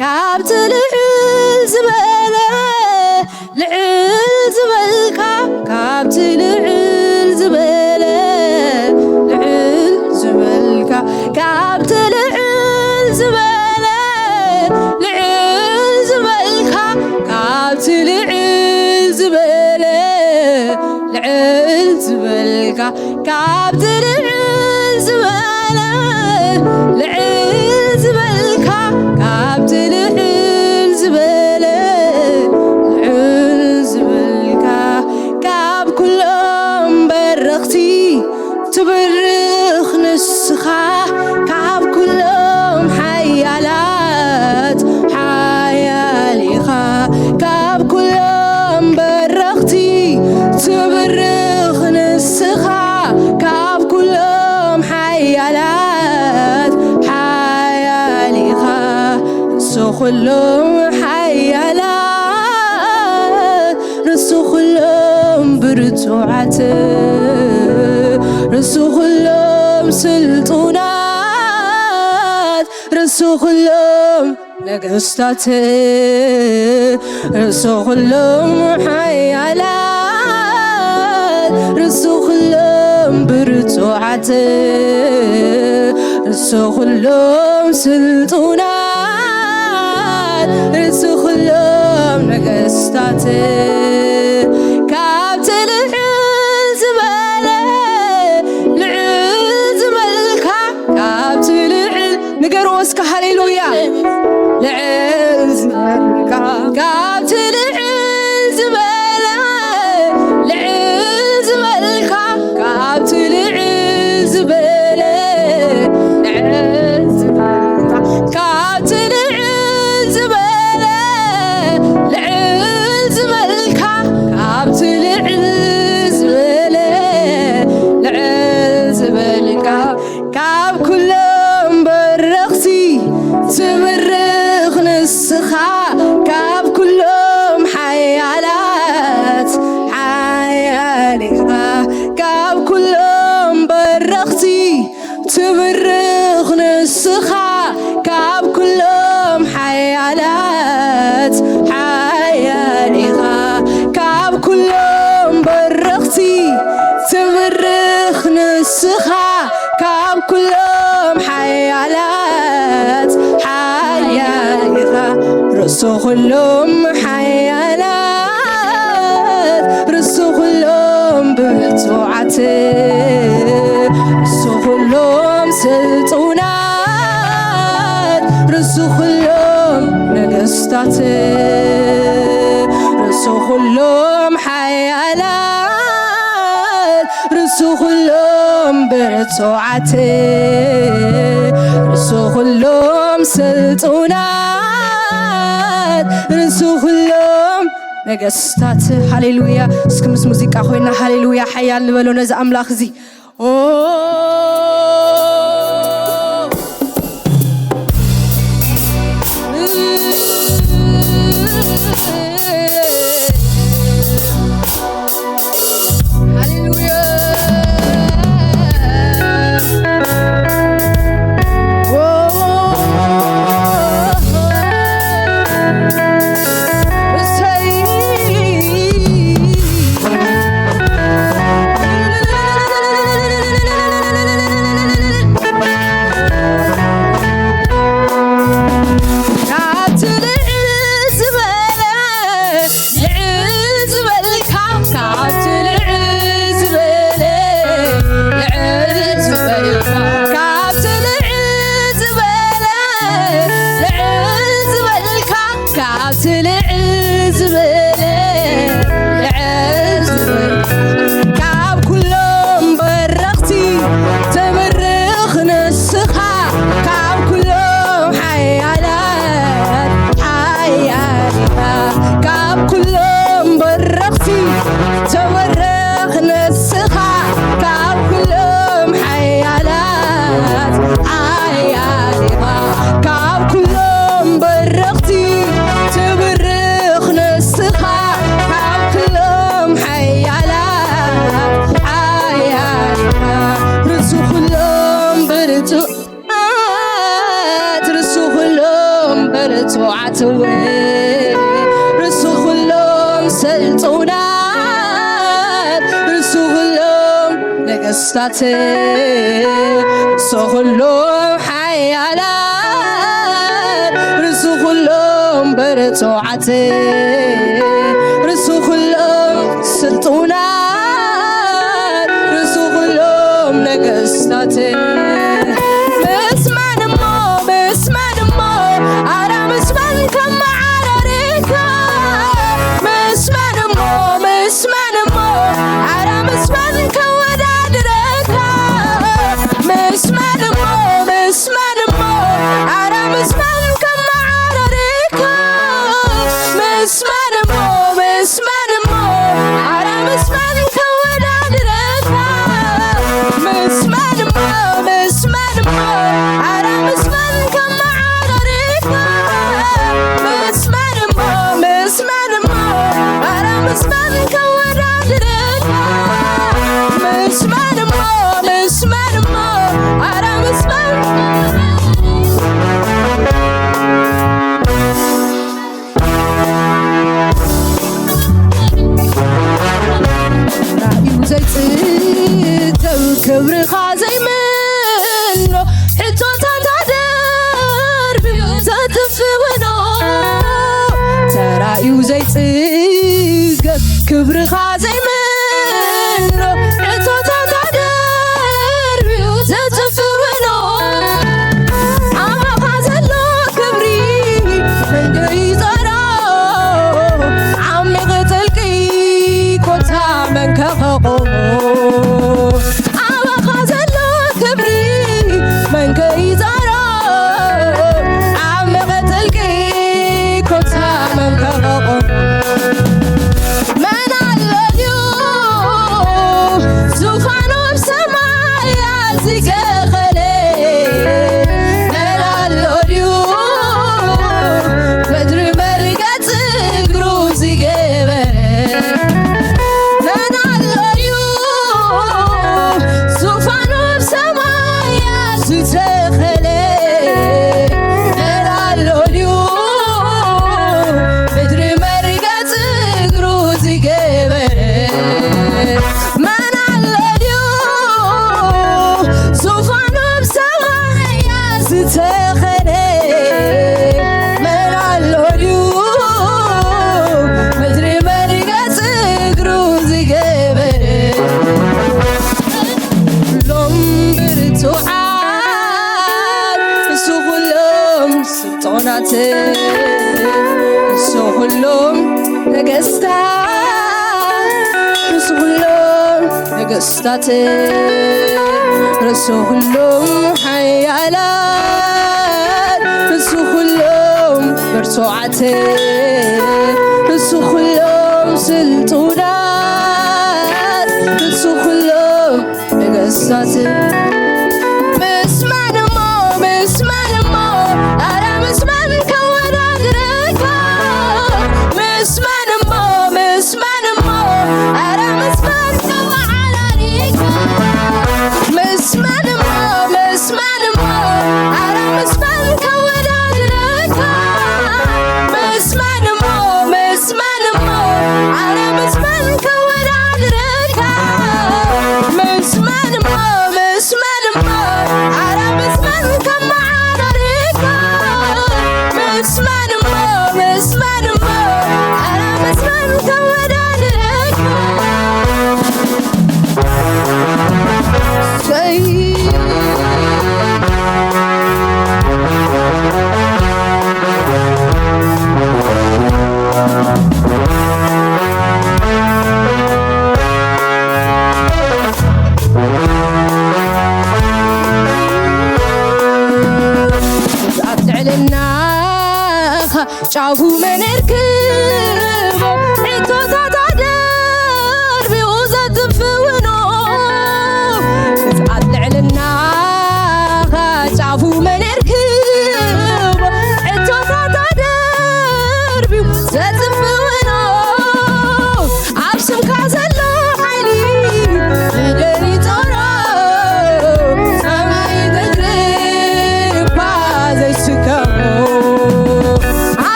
ካብቲ ልዕል ዝበለ፣ ልዕል ዝበልካ፣ ካብቲ ልዕል ዝበለ፣ ልዕል ዝበልካ፣ ካብቲ ልዕል ዝበለ፣ ልዕል ዝበልካ፣ ካብቲ ልዕል ዝበለ፣ ልዕል ዝበልካ፣ ካብቲ ልዕል ዝበለ፣ ልዕል ዝበልካ፣ ካብቲ ልዕል ዝበለ፣ ልዕል ዝበልካ፣ ካብ ኩሎም በረኽቲ ትብርኽ ንስኻ፣ ካብ ኩሎም ሓያላት ሓያል ኢኻ፣ ካብ ኩሎም በረኽቲ ትብርኽ ንስኻ፣ ካብ ኩሎም ሓያላት ሓያል ኢኻ፣ ርእሲ ኩሎም ሓያላት፣ ርእሲ ኩሎም ብርቱዓት፣ ርእሲ ኩሎም ስልጡናት፣ ርእሲ ኩሎም ነገስታት፣ ርእሲ ኩሎም ሓያላት፣ ርእሲ ኩሎም ብርቱዓት፣ ርእሲ ኩሎም ስልጡናት፣ ርእሲ ኩሎም ነገስታት፣ ካብቲ ልዕል ዝበለ፣ ልዕል ዝበልካ፣ ካብቲ ልዕል፣ ንገርዎ እስከ ሃሌሉያ። ልዕል ዝበልካ፣ ካብቲ ልዕል ዝበለ፣ ልዕል ዝበልካ፣ ካብቲ ልዕል ዝበለ፣ ልዕል ዝበልካ፣ ካብቲ ልዕል ዝበለ፣ ልዕል ዝበልካ፣ ካብቲ ልዕል ዝበለ፣ ልዕል ዝበልካ፣ ካብ ኩሎም በረኽቲ ትብርኽ ንስኻ፣ ካብ ኩሎም ሓያላት ሓያል ኢኻ፣ ካብ ኩሎም በረኽቲ ትብርኽ ንስኻ፣ ካብ ኩሎም ሓያላት ሓያል ኢኻ፣ ካብ ኩሎም በረኽቲ ትብርኽ ንስኻ፣ ካብ ኩሎም ሓያላት ሓያል ኢኻ፣ ርእሲ ኩሎም ሓያላት፣ ርእሲ ኩሎም ብርቱዓት፣ ርእሲ ኩሎም ስልጡናት፣ ርእሲ ኩሎም ነገስታት፣ ርእሲ ኩሎም ሓያላት፣ ርእሲ ኩሎም ብርቱዓት፣ ርእሲ ኩሎም ስልጡናት፣ ርእሲ ኩሎም ነገስታት። ሃሌሉያ። እስኪ ምስ ሙዚቃ ኮይና ሃሌሉያ ሓያል ንበሎ ነዚ ኣምላኽ እዚ። ኦ፣ ሃሌሉያ። ኦ፣ እሰይ። ትውል ርሱ ኩሎም ስልጡናት ርሱ ኩሎም ነገስታት ርሱ ኩሎም ሓያላት ርሱ ኩሎም ብርቱዓት ርሱ ኩሎም ስልጡናት ርሱ ኩሎም ነገስታት ምስማን እሞ ምስማን እሞ ኣራ ምስማን ከመዓራርየካ ምስማን እሞ ምስማን እሞ ኣራ ምስማን ከወዳድረካ ምስማን እሞ ምስማን እሞ ኣራ ምስማን ከመዓራርየካ ምስማን እሞ ምስማን እሞ ኣራ ምስማን ከወዳድረካ ምስማን እሞ ምስማን እሞ ኣራ ምስማን ከመዓራርየካ ምስማን እሞ ምስማን እሞ ኣራ ምስማን ከወዳድረካ ምስማን እሞ ምስማን እሞ ኣራ ምስማን ራእዩ ዘይጽገብ ክብርኻ ዘይምኖ ሕቶታት ኣደርብዩ ዘጥፍውኖ ተራእዩ ዘይጽገብ ክብርኻ ዘይምኖ ሕቶታት ኣደርብዩ ዘጥፍውኖ ኣባኻ ዘሎ ክብሪ መንገይ ዞሮ ዓሚቕ ጥልቂ ኮታ መን ከኸቆሞ ኣባኻ ዘሎ ክብሪ መንገይ ዞሮ ዓሚቕ ጥልቂ ኮታ መን ከኸቆሞ መን ኣሎ ድዩ ዙፋኑ ኣብ ሰማያት ዝተኸለ መን ኣሎ ድዩ ምድሪ መርገጽ እግሩ ዝገበረ መን ኣሎ ድዩ ዙፋኑ ኣብ ሰማያት ዝተኸለ መን ኣሎ ድዩ ምድሪ መርገጽ እግሩ ዝገበረ መን ኣሎ ድዩ ዙፋኑ ኣብ ሰማያት ዝተኸለ መን ኣሎ ድዩ ምድሪ መርገጽ እግሩ ዝገበረ ኩሎም ብርቱዓት እሱ ኩሎም ስልጣናት እሱ ኩሎም ነገስታት እሱ ኩሎም ነገስታት ርእሱ ኩሎም ሓያላት ርእሱ ኩሎም ብርቱዓት ርእሱ ኩሎም ስልጡናት ርእሱ ኩሎም ነገስታት ምስማን እሞ ምስማን እሞ ኣረ ምስማን ከወዳድረካ ምስማን እሞ ምስማን እሞ ኣረ ምስማን ከወዓላሊካ ምስማን እሞ ምስማን እሞ ኣረ ምስማን ከወዳድረካ ምስማን እሞ ምስማን እሞ ኣረ ምስማን ከወዳድረካ ምስማን እሞ ምስማን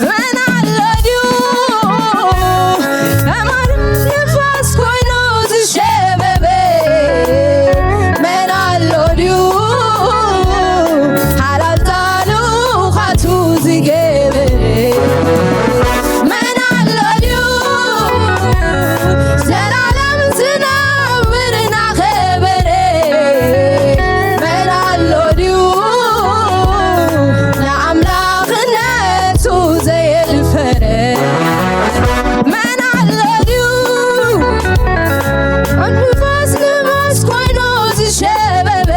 መን ኣሎ ድዩ? ኣማን ንፋስ ኮይኑ ዝሸበበ መን ኣሎ ድዩ? ሓላል ቃሉ ኻቱ ዝገበረ መን ኣሎ ድዩ? ዘላለም ዝነብር እናኸበረ መን ኣሎ ድዩ? ንኣምላኽነቱ ዘየልፈረ መን ኣሎ ድዩ? ንፋስ ንፋስ ኮይኑ ዝሸበበ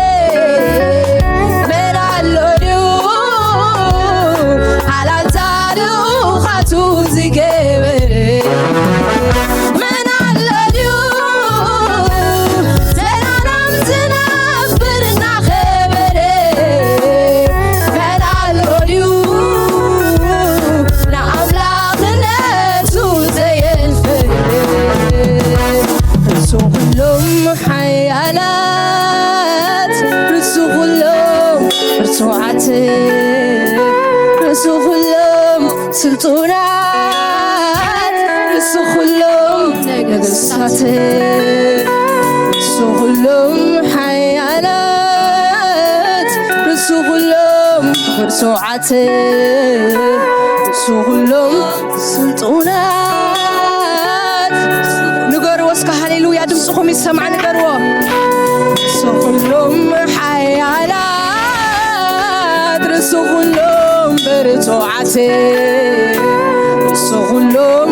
መን ኣሎ ድዩ? ሓላል ጻድቕ ኻቱ ዝገበረ መን ኣሎ ድዩ? ዘላለም ዝነብር እናኸበረ መን ኣሎ ድዩ? ንኣምላኽነቱ ዘየልፍር እሱ ኩሎም ሓያላት እሱ ኩሎም ብርቱዓት እሱ ኩሎም ስልጡናት እሱ ኩሎም ነገስታት እሱ ኩሎም ሓያላት እሱ ኩሎም ብርቱዓት እሱ ኩሎም ስልጡናት ንገርዎ እስከ ሃሌሉያ ድምፅኹም ይሰማዕ ንገርዎ እሱ ኩሎም ሓያላት ርእሱ ኩሎም ብርቱዓት ርእሱ ኩሎም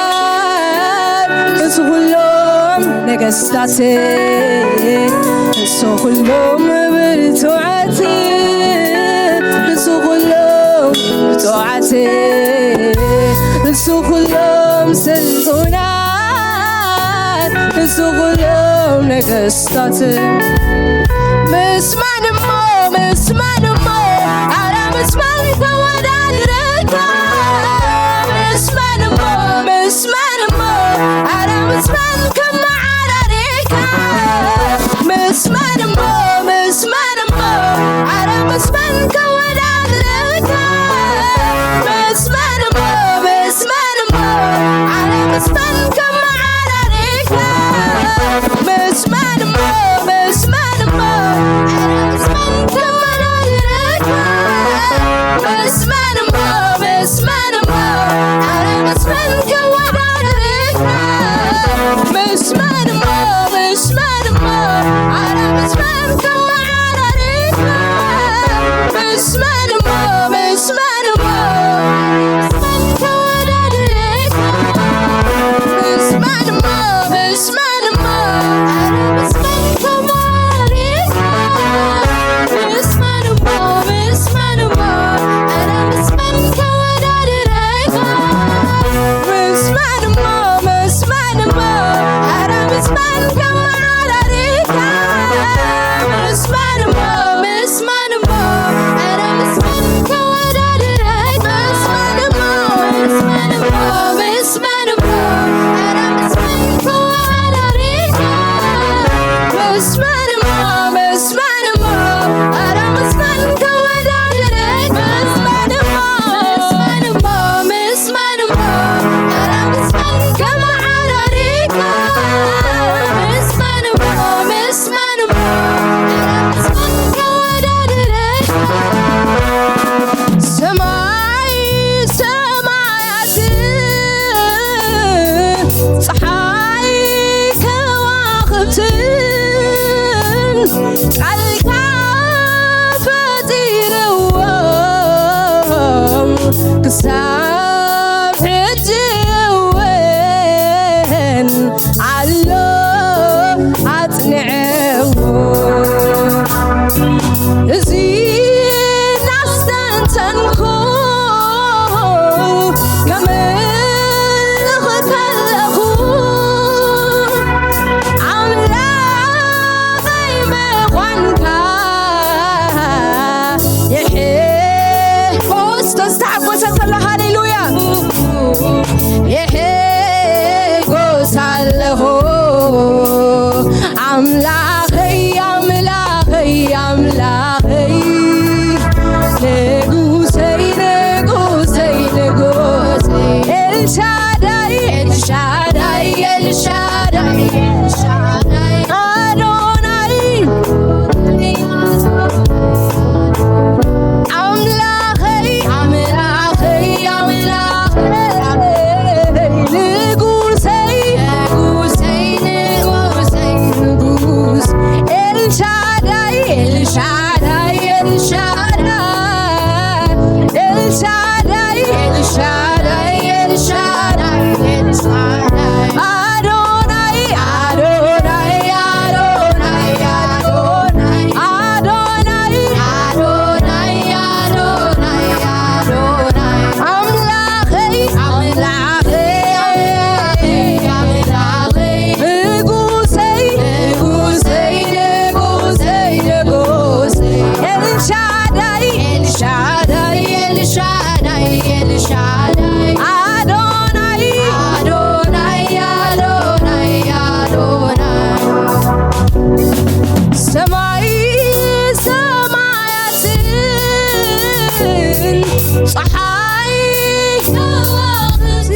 ስልጡናት ርእሱ ኩሎም ነገስታት ርእሱ ኩሎም ብርቱዓት ርእሱ ኩሎም ብርቱዓት ርእሱ ኩሎም ስልጡናት ርእሱ ኩሎም ነገስታት ምስ መን እሞ ምስ መን እሞ ኣረ ምስ መን ከወዳድረካ ምስ መን እሞ ምስ መን እሞ ኣረ ምስ መን ከመዓራሪካ ምስ መን እሞ ምስ መን እሞ ኣረ ምስ መን ከወዳድረካ ምስ መን እሞ ምስ መን እሞ ኣረ ምስ መን ከመዓራሪካ ምስ መን እሞ ምስ መን እሞ ኣረ ምስ መን ከወዳድረካ ምስ መን እሞ ምስ መን እሞ ኣረ ምስ መን ከወዳድረካ ምስ መን እሞ ምስ መን እሞ ኣረ ምስ መን ከመዓራሪካ ምስ መን እሞ ምስ መን እሞ ምስ መን ከወዳድረካ ምስ መን እሞ ምስ መን እሞ ኣረ ምስ መን ከመዓራሪካ ምስ መን እሞ ምስ መን እሞ ኣረ ምስ መን ከወዳድረካ ምስ መን እሞ ምስ መን እሞ ኣረ ምስ መን ከመዓራሪካ ምስ መን እሞ ምስ መን እሞ ኣረ ምስ መን ከወዳድረካ ምስ መን እሞ ምስ መን እሞ ምስ መን እሞ ኣረ ምስ መን ከወዳድረካ ምስ መን እሞ ምስ መን እሞ ኣረ ምስ መን ከወዳድረካ ምስ መን እሞ ምስ መን እሞ ምስ መን እሞ ኣረ ምስ መን ከመዓራሪካ ምስ መን እሞ ምስ መን እሞ ኣረ ምስ መን ከወዳድረካ ሰማይ ሰማያት ፀሓይ ከዋኽብትን ቃልካ ፈጢርዎም ክሳብ ሕጂ እውን ኣሎ ኣጽንዕዎ እዚ እናስተንተንኩ ከምልኽ ከለኹ ኣምላኸይ ምዃንካ ይሕጎስ ተዝተሓጎሰ ከሎ ሃሌሉያ ይሕጎስ ኣለኹ ኣምላኸይ ኣምላኸይ ኣምላኸይ ንጉሰይ ንጉ ጸሓይ ከዋኽብቲ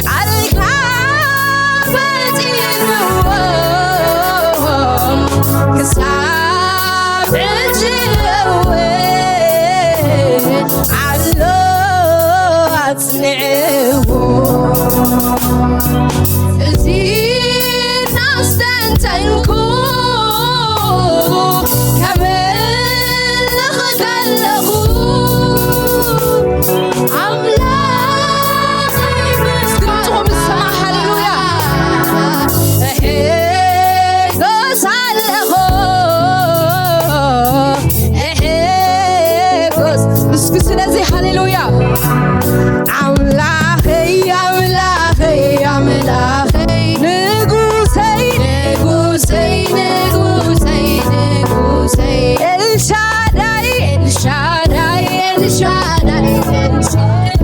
ቃልካ ፈጢርዎም ክሳብ ሕጂ እወ ኣሎ ኣጽንዕዎ። እዚ እናስተንተንኩ ከመልኽ ከለኹ ኣምላኽ ድምፅኹም ይሰማዕ። ሃሌሉያ። እሕጎስ ኣለኹ፣ እሕጎስ። እስኪ ስለዚ ሃሌሉያ። ኣምላኸይ፣ ኣምላኸይ፣ ኣምላኸይ፣ ንጉሰይ፣ ንጉሰይ፣ ንጉሰይ፣ ንጉሰይ፣ ኤልሻዳይ፣ ኤልሻዳይ፣ ኤልሻዳይ፣ ኤልሻዳይ፣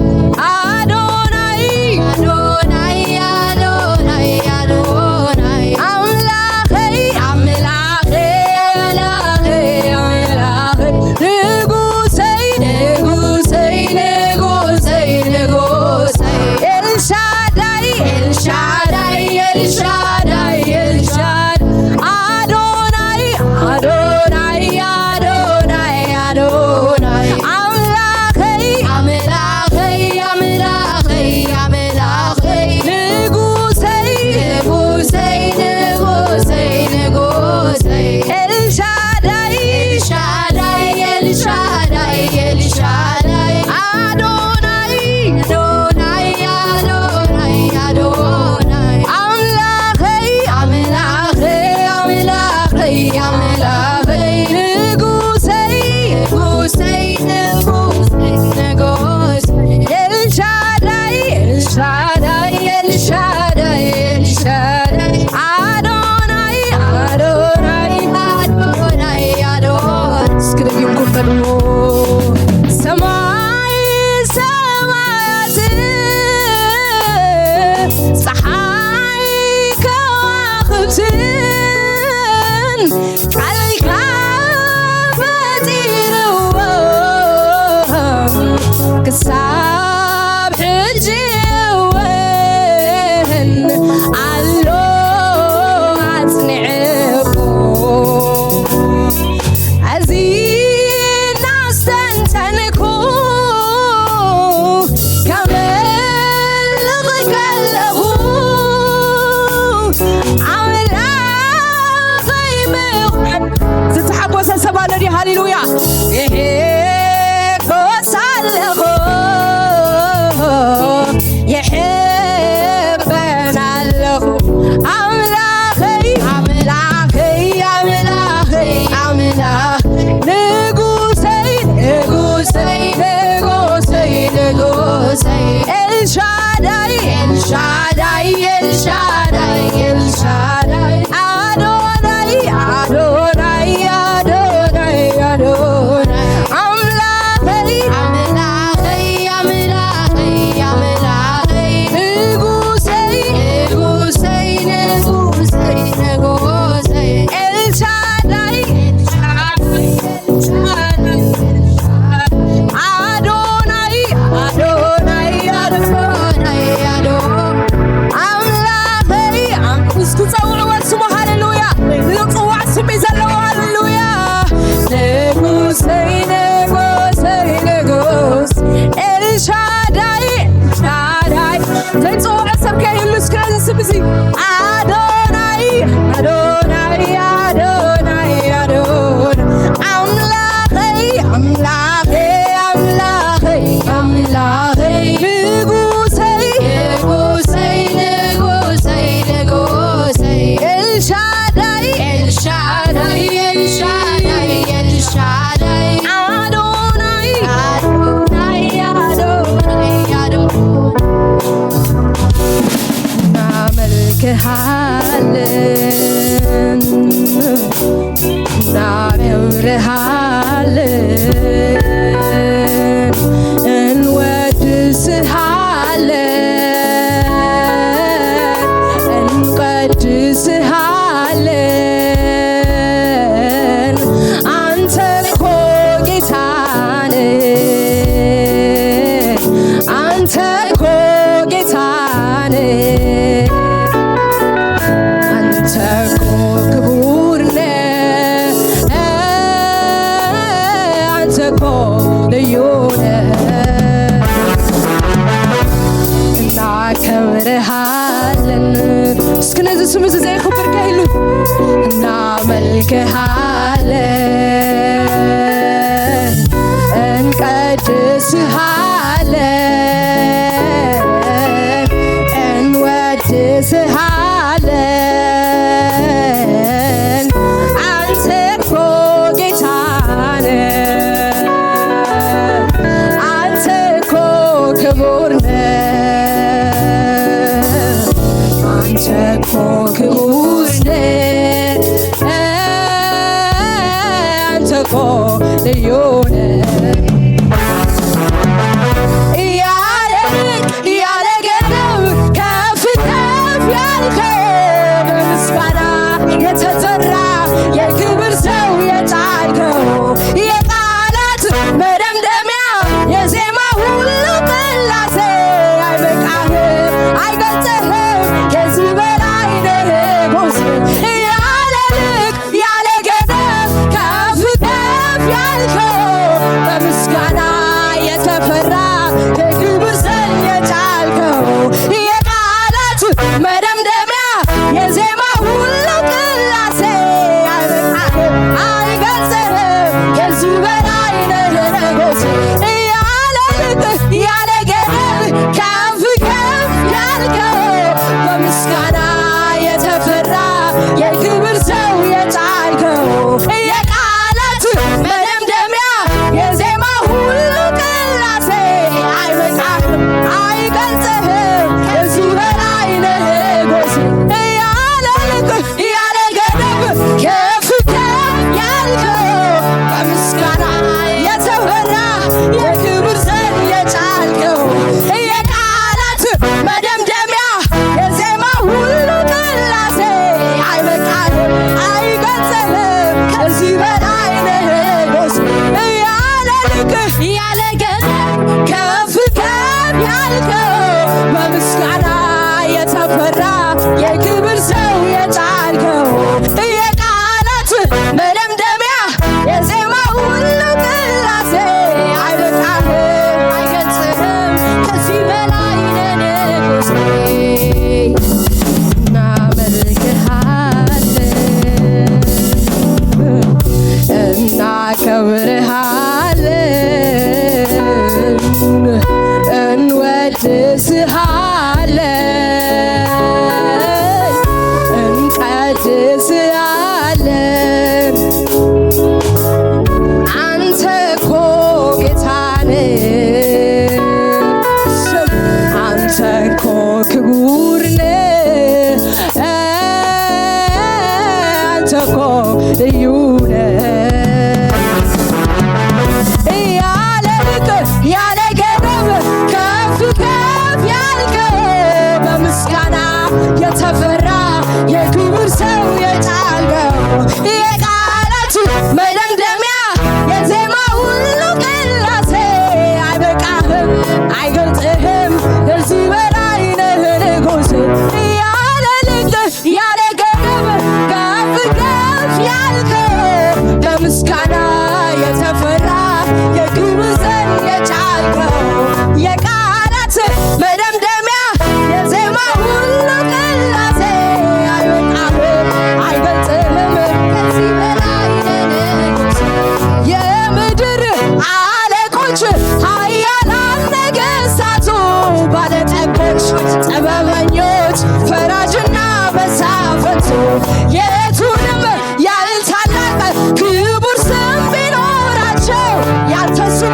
ኣዶናይ፣ ኣዶናይ፣ ኣዶናይ፣ ኣዶናይ፣ ኣምላኸይ፣ ኣምላኸይ፣ ኣምላኸይ፣ ኣምላኸይ፣ ንጉሰይ፣ ንጉሰይ፣ ንጉሰይ፣ ንጉሰይ፣ ኤልሻዳይ፣ ኤልሻዳይ፣ ኤልሻዳይ፣ ኤልሻዳይ፣ ኣዶናይ፣ ኣዶናይ፣ ኣዶናይ፣ ኣዶናይ፣ ኣምላኸይ፣ ኣምላኸይ፣ ኣምላኸይ፣ ኣምላኸይ፣ ንጉሰይ፣ ንጉሰይ፣ ንጉሰይ፣ ንጉሰይ፣ ኤልሻዳይ፣ ኤልሻዳይ፣ ኤልሻዳይ፣ ኤልሻዳይ፣ ኣዶናይ፣ ኣዶናይ፣ ኣዶናይ፣ ኣዶናይ፣ ኣምላኸይ፣ ኣምላኸይ፣ ኣምላኸይ፣ ኣምላኸይ፣ ንጉሰይ፣ ንጉሰይ፣ ንጉሰይ፣ ንጉሰይ፣ ኤልሻዳይ፣ ኤልሻዳይ፣ ኤልሻዳይ፣ ኤልሻዳይ፣ ኣዶናይ፣ ኣዶናይ፣ ኣዶናይ፣ ኣዶናይ። እስኪ ደጊምኩም በልዎ። ሰማይ ሰማያት ጸሓይ ከዋኽብትን ቃልካ ፈጢርዎም ክሳብ ሕጂ እውን ኣሎ ኣጽኒዕዎ። እዚ እናስተንተንኩ ከመልኽ ከለኹ ኣምላኸይ ምዃን ዝተሓጎሰ ሰብ ኣሎ ድዩ? ሃሌሉያ። ይሕጎስ ኣለኹ፣ ይሕበን ኣለኹ። ኣምላኸይ፣ ኣምላኸይ፣ ኣምላኸይ፣ ኣምላኽ፣ ንጉሰይ፣ ንጉሰይ፣ ንጉሰይ፣ ንጉሰይ፣ ኤልሻዳይ፣ ኤልሻዳይ፣ ኤልሻዳይ፣ ኤልሻዳይ፣ ኣዶናይ፣ ኣዶናይ፣ ኣዶናይ፣ ኣዶናይ፣ ኣምላኸይ፣ ኣምላኸይ፣ ኣምላኸይ፣ ኣምላኸይ፣ ንጉሰይ፣ ንጉሰይ፣ ንጉሰይ፣ ንጉሰይ፣ ኤልሻዳይ፣ ኤልሻዳይ፣ ኤልሻዳይ፣ ኣዶናይ፣ ኣዶናይ፣ ኣዶናይ፣ ኣዶናይ፣ ኣምላኸይ፣ ኣም-፣ እስኪ ጸውዕዎ ስሙ፣ ሃሌሉያ። ንጽዋዕ ስም እዩ ዘለዎ፣ ሃሌሉያ። ንጉሰይ፣ ንጉሰይ፣ ንጉስ፣ ኤልሻዳይ፣ ሻዳይ። ዘይጽውዖ ሰብ ከይህሉ እስኪ ነዚ ስም እዚ። ኣዶናይ፣ ኣዶናይ፣ ኣዶናይ፣ ኣዶናይ። ኣምላኸይ፣ ኣምላኸይ፣ ኣምላኸይ፣ ኣምላኸይ፣ ንጉሰይ፣ ንጉሰይ፣ ንጉሰይ፣ ንጉሰይ፣ ኤልሻዳይ፣ ኤልሻዳይ፣ ኤልሻዳይ፣ ኤልሻዳይ፣ ኣዶናይ፣ ኣዶናይ፣ ኣዶናይ፣ ኣዶናይ። እናመልክሃለን፣ እናከብርሃለን፣ እንወድስሃለን፣ እንቀድስሃለን። አንተ እኮ ጌታ ነህ። እናመልክሃለን፣ እንቀድስሃለን፣ እንወድስሃለን። አንተ እኮ ጌታ ነህ፣ አንተ እኮ ክቡር ነህ፣ አንተ እኮ ክቡር ነህ፣ አንተ እኮ ልዩ ነህ። ያለ ልክ ያለ ገደብ ከፍ ከፍ ያልከው፣ በምስጋና የተዘራ የክብር ዘር የጣልከው፣ የቃላት መደምደሚያ የዜማ ሁሉ ቅላሴ አይበቃህም፣ አይገልጽህም፣ ከዚህ በላይ ነህ ንጉስ። ያለ ልክ ያለ ገደብ ከፍ ከፍ ያልከው፣ በምስጋና የተፈራ የክብር ዘር የጣልከው፣ የቃላት መደምደሚያ የዜማ ሁሉ ቅላሴ አይበቃህም፣ አይገልጽህም፣ ከዚህ በላይ ነህ ንጉስ። ያለ ልክ ያለ ገደብ ከፍ ከፍ ያልከው፣ በምስጋና የተፈራ የክብር ዘር የጣልከው፣ የቃላት መደምደሚያ የዜማ ሁሉ ቅላሴ አይበቃህም፣ አይገልጽህም፣ ከዚህ በላይ ነህ ንጉስ። ያለ ልክ ያለ ገደብ ከፍ ከፍ ያልከው፣ በምስጋና የተፈራ የክብር ዘር የጣልከው፣ የቃላት መደምደሚያ የዜማ ሁሉ ቅላሴ አይበቃህም፣ አይገልጽህም፣ ከዚህ በላይ ነህ ንጉስ። ያለ ልክ ያለ ገደብ ከፍ ከፍ ያልከው፣ በምስጋና የተፈራ የክብር ዘር የጣልከው፣ የቃላት መደምደሚያ የዜማ ሁሉ ቅላሴ አይበቃህም፣ አይገልጽህም፣ ከዚህ በላይ ነህ ንጉሴ። እናመልክሃለን፣ እናከብርሃለን፣ እንወድስሃለን፣ እንቀድስሃለን። አንተ እኮ ጌታ ነህ፣ አንተ እኮ ክቡር ነህ፣ አንተ እኮ ልዩ ነህ። ያለ ልክ ያለ ገደብ ከፍ ከፍ ያልከው፣ በምስጋና የተፈራ የክብር ዘር የጣልከው፣ የቃላት መደምደሚያ የዜማ ሁሉ ቅላሴ አይበቃህም፣ አይገልጽህም፣ ከዚህ በላይ ነህ ንጉስ። ያለ ልክ ያለ ገደብ ከፍ ከፍ ያልከው፣ በምስጋና የተፈራ የክብር ዘር የጣልከው፣ የቃላት መደምደሚያ የዜማ ሁሉ ቅላሴ አይበቃህም፣ አይገልጽህም፣ ከዚህ በላይ ነህ ንጉስ። የምድር አለቆች፣ ኃያላን ነገሥታቱ፣ ባለጠጎች፣ ጥበበኞች፣ ፈራጅና መሳፍንቱ፣ የቱንም ያህል ታላቅ ክቡር ስም ቢኖራቸው፣ ያንተ ስም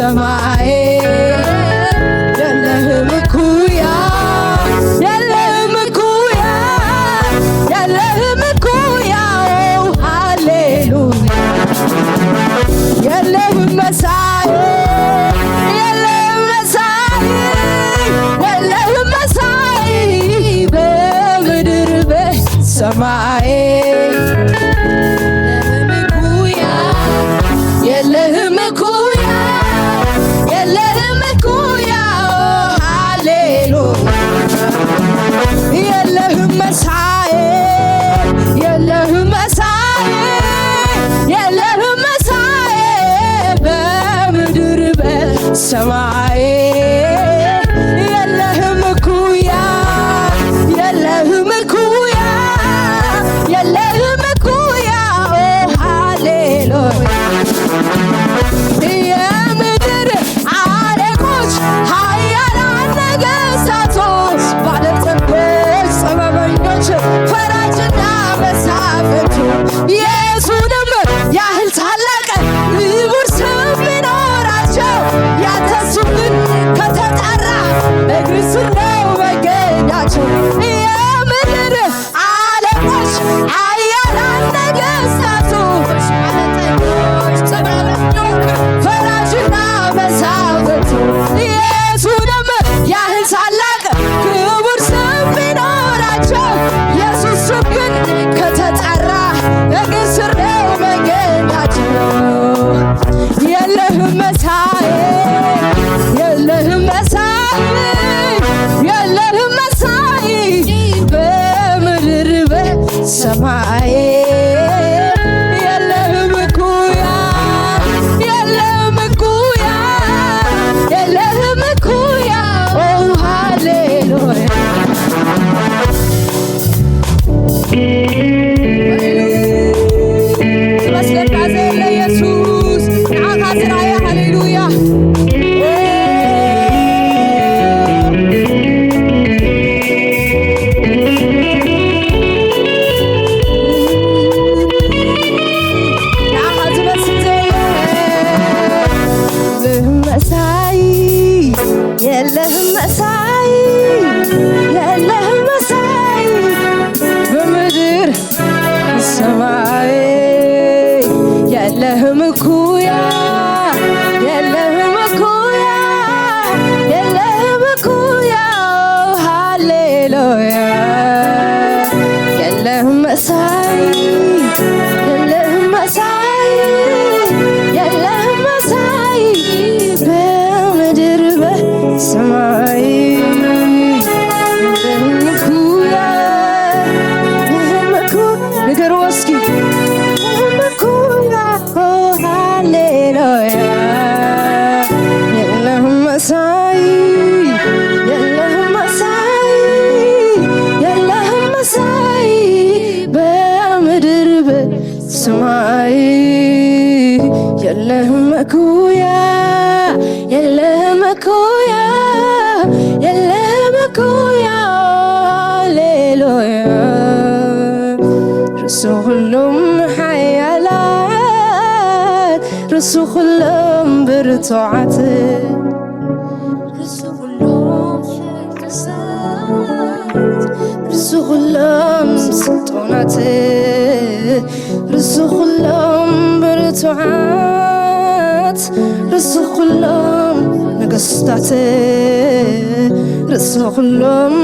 ሰማይ የለህም እኩያ፣ የለህም እኩያ፣ የለህም እኩያ። ኦ ሃሌሉያ። የለህም መሳይ፣ የለህም መሳይ፣ የለህም መሳይ በምድር በሰማይ። የለህም እኩያ፣ የለህም እኩያ፣ የለህም እኩያ። ሃሌሉያ። የለህም መሳይ፣ የለህም መሳይ፣ የለህም መሳይ በምድር በሰማይ። የለህም እኩያ፣ የለህም እኩያ፣ የለህም እኩያ። ኦ ሃሌሉያ። የምድር አለቆች፣ ኃያላን ነገሥታቱ፣ ባለጠጎች፣ ጥበበኞች፣ ፈራጅና መሳፍንቱ፣ የኢየሱስንም ያህል ታላቅ ክቡር ስም ቢኖራቸው፣ ያንተ ስም ግን ከተጠራ፣ እግር ስር ነው መገኛቸው። የምድር አለቆች፣ ኃያላን ነገሥታቱ፣ ባለጠጎች፣ ጥበበኞች፣ ፈራጅና መሳፍንቱ፣ የኢየሱስንም ያህል ታላቅ ክቡር ስም ቢኖራቸው፣ ኢየሱስ ስም ግን ከተጠራ፣ እግር ስር ነው መገኛቸው። የለህም መሳይ፣ የለህም መሳይ፣ የለህም መሳይ በምድር በሰማይ። የለህም እኩያ፣ የለህም እኩያ፣ የለህም እኩያ። ኦ ሃሌሉያ። መስገድካ ዘየለ ኢየሱስ፣ ንዓኻ ጥራይ። ሃሌሉያ። ንዓኻ ዝመስል ዘየለ። የለህም መሳይ፣ የለህም መሳይ፣ የለህም መሳይ በምድር ሰማይ። የለህም እኩያ፣ የለህም እኩያ፣ የለህም እኩያ። ሃሌሉያ። የለህም መሳይ፣ የለህም መሳይ፣ የለህም መሳይ በምድር በሰማይ። የለህም እኩያ፣ የለህም እኩያ። ንገሩ እስኪ። የለህም እኩያ። ኦ ሃሌሉያ። የለህም መሳይ፣ የለህም መሳይ፣ የለህም መሳይ በምድር በሰማይ። የለህም እኩያ፣ የለህም እኩያ፣ የለህም እኩያ። ሃሌሉያ። ርእሲ ኩሎም ሓያላት፣ ርእሲ ኩሎም ብርቱዓት፣ ርእሲ ኩሎም ቅዱሳት፣ ርእሲ ኩሎም ስልጡናት፣ ርእሲ ኩሎም ብርቱዓት፣ ርእሲ ኩሎም ነገስታት፣ ርእሲ ኩሎም